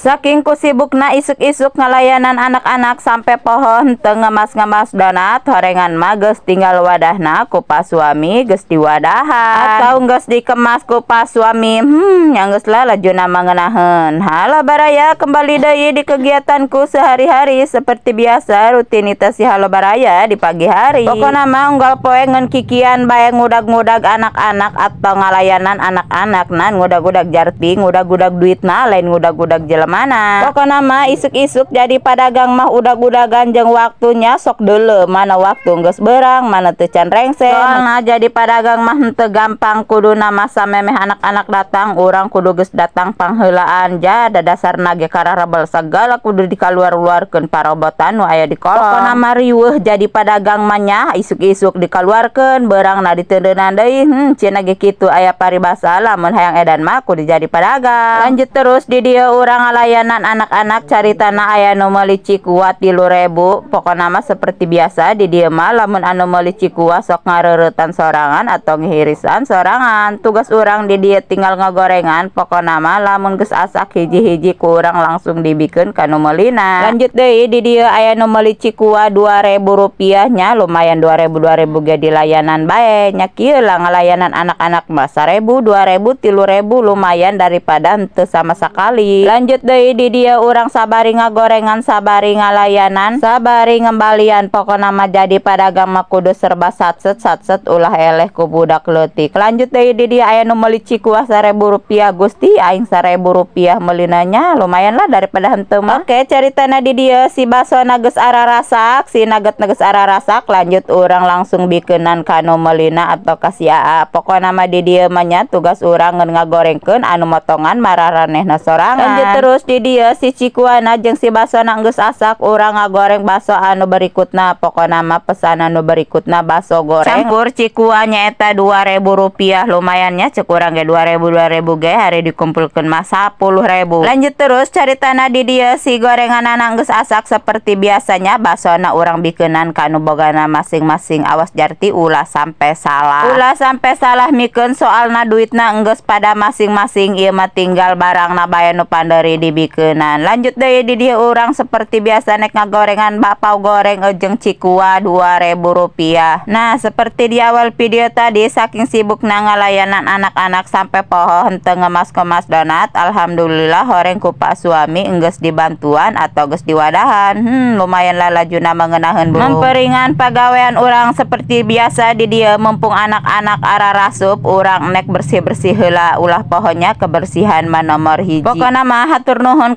Saking ku sibukna isuk-isuk ngalayanan anak-anak sampai poho henteu ngemas-ngemas donat. Horengan mah geus tinggal wadahna ku pa suami, geus diwadahan atau geus dikemas ku pa suami. Yang geus lah lajuna mangenaheun. Halo Baraya, kembali deui di kegiatanku sehari-hari. Seperti biasa, rutinitas si Halo Baraya di pagi hari. Pokokna mah unggal poe ngan kikian bae, ngudag-ngudag anak-anak atau ngalayanan anak-anak. Nan ngudag-ngudag jarti, ngudag-ngudag duitna, lain ngudag-ngudag jelemana. Pokokna mah isuk-isuk jadi padagang mah udag-udagan jeung waktunya. Sok deuleu, mana waktu geus beurang, mana teu can rengse. Soalna jadi padagang mah henteu gampang, kuduna masa memeh anak-anak datang, urang kudu geus datang pangheulaan. Ja da dasarna ge kararebel, segala kudu dikaluar-luarkeun parobotan nu aya di kolong. Pokona mah riweuh jadi padagang mah nya, isuk-isuk dikaluarkeun, beurangna diteundeunan deui. Cenah ge kitu, aya paribasa lamun hayang edan mah kudu jadi padagang. Lanjut terus, di dieu urang ngalayanan anak-anak. Caritana aya nu meuli cikuwa 3000. Pokona mah seperti biasa di dieu mah, lamun anu meuli cikuwa sok ngareureutan sorangan atau ngihirisan sorangan. Tugas urang di dieu tinggal ngagorengan. Pokona mah lamun geus asak hiji-hiji, ku urang langsung dibikeun ka nu meulina. Lanjut deui, di dieu aya nu meuli cikuwa 2000 rupiah nya, lumayan, 2000 2000 ge dilayanan bae nya. Kieu lah ngalayanan anak-anak mah, 1000, 2000, 3000, lumayan daripada henteu sama sekali. Lanjut deui, di dieu urang sabari ngagorengan, sabari ngalayanan, sabari ngembalian. Pokona mah jadi padagang mah kudu serba satset satset, ulah eleh ku budak leutik. Lanjut deui, di dieu aya nu meuli cikuah 1000 rupiah. Gusti aing, 1000 rupiah meulinanya, lumayan lah daripada henteu mah. Oke, caritana di dieu si basona geus ararasak, si nugget geus ararasak. Lanjut, urang langsung bikeunan ka nu meulina atau ka si AA. Pokona mah di dieu mah nya, tugas urang ngeun ngagorengkeun, anu motongan mararanehna sorangan. Lanjut terus, di dieu si cikuana jeung si basona geus asak, urang ngagoreng baso anu berikutna. Pokona mah pesanan nu berikutna baso goreng campur cikua nyaeta 2000 rupiah. Lumayan nya, cek urang ge 2000 2000 ge hari dikumpulkeun mah 10.000. Lanjut terus, caritana di dieu si gorenganana geus asak, seperti biasanya basona urang bikeunan ka nu bogana masing-masing. Awas jarti, ulah sampai salah, ulah sampai salah mikeun, soalna duitna enggeus pada masing-masing, ieu mah tinggal barangna bae nu panderi dibikeunan. Lanjut deui, di dieu urang seperti biasa nek ngagorengan bakpao goreng jeung cikua 2000 rupiah. Nah, seperti di awal video tadi, saking sibuk ngalayanan anak-anak sampai poho henteu ngemas-kemas donat. Alhamdulillah, horeng ku pak suami enggeus dibantuan atau geus diwadahan. Lumayan lah, lajuna mengenaheun, Bu, memperingan pagawean urang. Seperti biasa di dieu, mumpung anak-anak ararasup, urang nek bersih-bersih heula, ulah poho nya, kebersihan mah nomor hiji. Pokona mah hatur nuhun.